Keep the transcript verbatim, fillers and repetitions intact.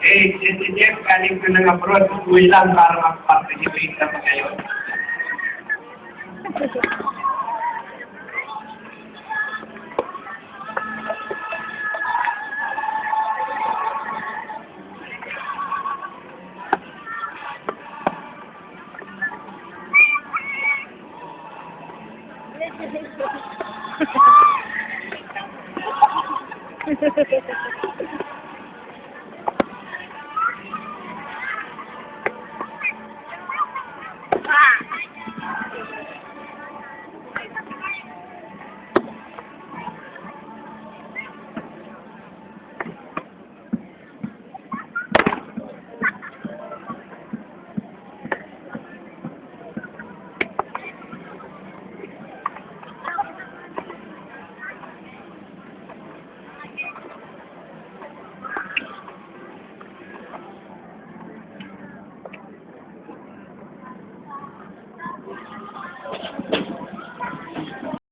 Eh, si, si Jeff, galing ko ng abroad, uwi lang para mag-participate na ngayon.